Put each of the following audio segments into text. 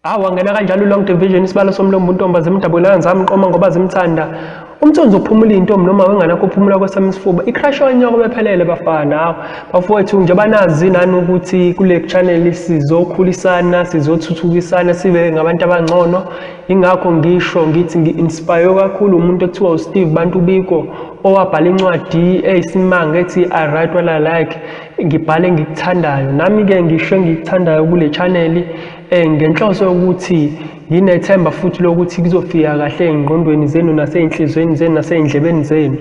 Hawu, wangena kanjalo long division, isibalo somlombo, untomba zimdabulana zamqoma ngoba zimthanda. Umthunzi uphumula iy'ntombi noma wenganakho uphumula kwesami isifuba. I-crush yonyoko bephelele bafana. Hawu bafowethu, njengoba nazi nani ukuthi kule channel sizokhulisana, sizothuthukisana, sibe ngabantu abangcono. Ingakho ngisho ngithi ngi-inspire kakhulu umuntu ekuthiwa uSteve Bantu Biko, owabhala incwadi eyisimanga ethi "I Write What I Like", ngibhale engikuthandayo. Nami-ke ngisho engikuthandayo kule channel ngenhloso yokuthi nginethemba futhi lokuthi kuzofika kahle ey'ngqondweni zenu nasey'nhliziyweni zenu nasey'ndlebeni zenu.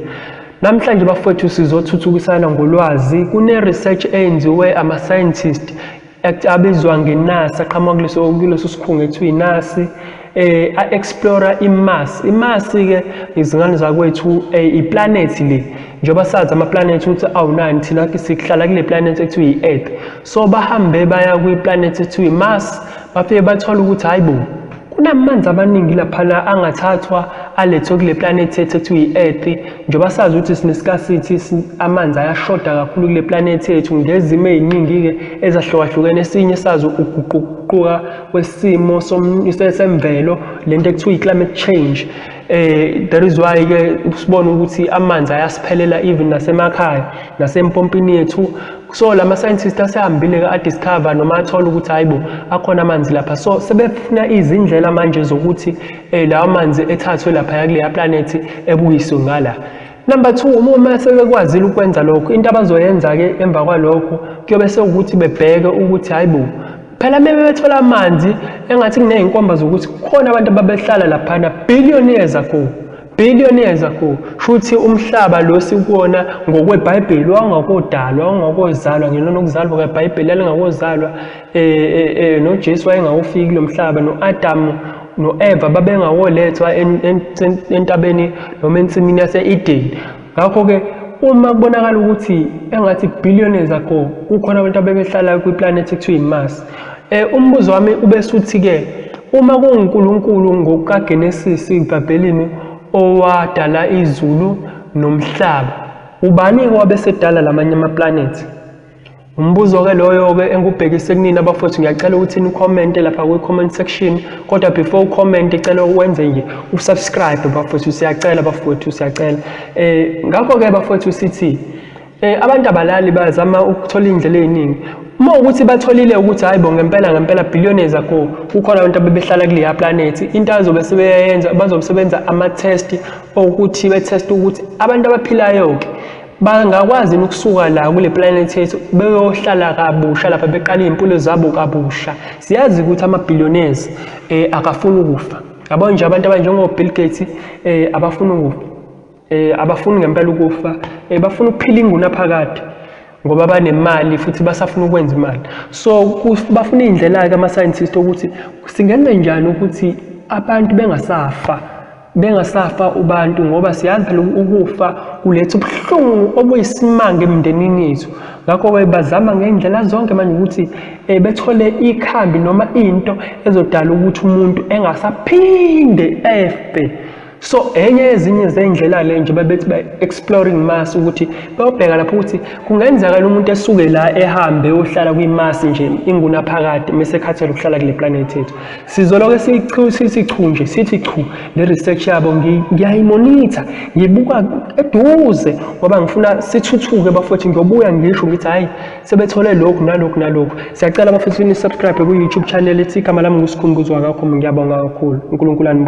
Namhlanje bafowethu sizothuthukisana ngolwazi. Kune-research eyenziwe ama-scientist abizwa nge-NASA, aqhamuka kuleso sikhungo ekuthiwa i-NASA, a-explore i-Mars. I-Mars-ke, izingane zakwethu, iplanethi le. Njengoba sazi amaplanethi ukuthi awu-9, thina sihlala kule planet ekuthiwa i-Earth. So bahambe baya kwiplanethi ekuthiwa i-Mars, bafike bathola ukuthi hayi bo, kunamanzi amaningi laphana angathathwa alethwe kule planethi yethu ekuthiwa i-Earth. Njengoba sazi ukuthi sine-scarcity, amanzi ayashoda kakhulu kule planethi yethu ngezimo ey'ningi-ke ezahlukahlukene. Esinye sazi ukuguquguquka kwesimo semvelo, lento ekuthiwa i-climate change. That is why-ke sibona ukuthi amanzi ayasiphelela even nasemakhaya nasempompini yethu. So lama scientists asehambile-ke a-discover noma athola ukuthi hayi bo, akhona amanzi lapha. So sebefuna izindlela manje zokuthi lawa manzi ethathwe laphaya kuleya planethi ebuyiswe ngala. Number 2, uma sebekwazile ukwenza lokho, into abazoyenza-ke emva kwalokho kuyobe sekuwukuthi bebheke ukuthi hayi bo, phela uma bethola amanzi engathi kuney'nkomba zokuthi kukhona abantu ababehlala laphana billion years ago, billion years ago. Shuthi umhlaba lo sikuwona ngokweBhayibheli wawungakodalwa, wawungakozalwa ngisho nokuzalwa kweBhayibheli lalingakozalwa, noJesu wayengawufiki kulo mhlaba, no-Adamu no-Eva babengakolethwa entabeni noma ensimini yase-Eden. Ngakho-ke uma kubonakala ukuthi engathi billion years ago kukhona abantu abebehlala kwiplanethi ekuthiwa i-Mars, umbuzo wami ube suthi-ke, uma kuwuNkulunkulu ngokukaGenesis eBhayibhelini owadala izulu nomhlaba, ubani-ke wabe esedala lamanye amaplanethi? Umbuzo-ke loyo-ke engubhekise kunina abafowethu. Ngiyacela ukuthi ni-commente lapha kwi-comment section, kodwa before u-comment cela wenze nje u-subscribe bafowethu, siyacela bafowethu, siyacela. Ngakho-ke bafowethu sithi abantu abalali, bazama ukuthola iy'ndlela ey'ningi. Uma ukuthi batholile ukuthi hayi bo, ngempela ngempela billion years ago kukhona abantu abebehlala kuleya planethi, into azobe sebeyenza, bazobe sebenza ama-test okuthi be-test ukuthi abantu abaphilayo-ke bangakwazi yini ukusuka la kule planethi yethu beyohlala kabusha lapha, beqala iy'mpilo zabo kabusha. Siyazi ukuthi ama-billionaires akafuni ukufa, yabo nje abantu abanjengo-Bill Gates abafuni ukufa, abafuni ngempela ukufa, bafuna ukuphila ingunaphakade ngoba banemali futhi basafuna ukwenza imali. So bafuna iy'ndlela-ke ama-scientist ukuthi singenze njani ukuthi abantu bengasafa, bengasafa ubantu, ngoba siyazi phela ukufa kuletha ubuhlungu obuyisimanga emndenini yethu. Ngakho-ke bazama ngey'ndlela zonke manje ukuthi bethole ikhambi noma into ezodala ukuthi umuntu engasaphinde efe. So enye yezinye zey'ndlela le nje babethi ba-exploring Mars, ukuthi bayobheka lapho ukuthi kungenzeka umuntu esuke la ehambe eyohlala kwi-Mars nje ingunaphakade mese ekhathele ukuhlala kule planet yethu. Sizoloke sithi chu nje, sithi chu le research yabo. Ngiyayimonitha, ngibuka eduze ngoba ngifuna sithuthuke bafowethu. Ngiyobuya ngisho ngithi hhayi, sebethole lokhu nalokhu nalokhu. Siyacela bafowethu ni-subscribe ku-YouTube channel ethi igama lami nguSikhumbuzo wakakho. Ngiyabonga kakhulu, uNkulunkulu anibusise.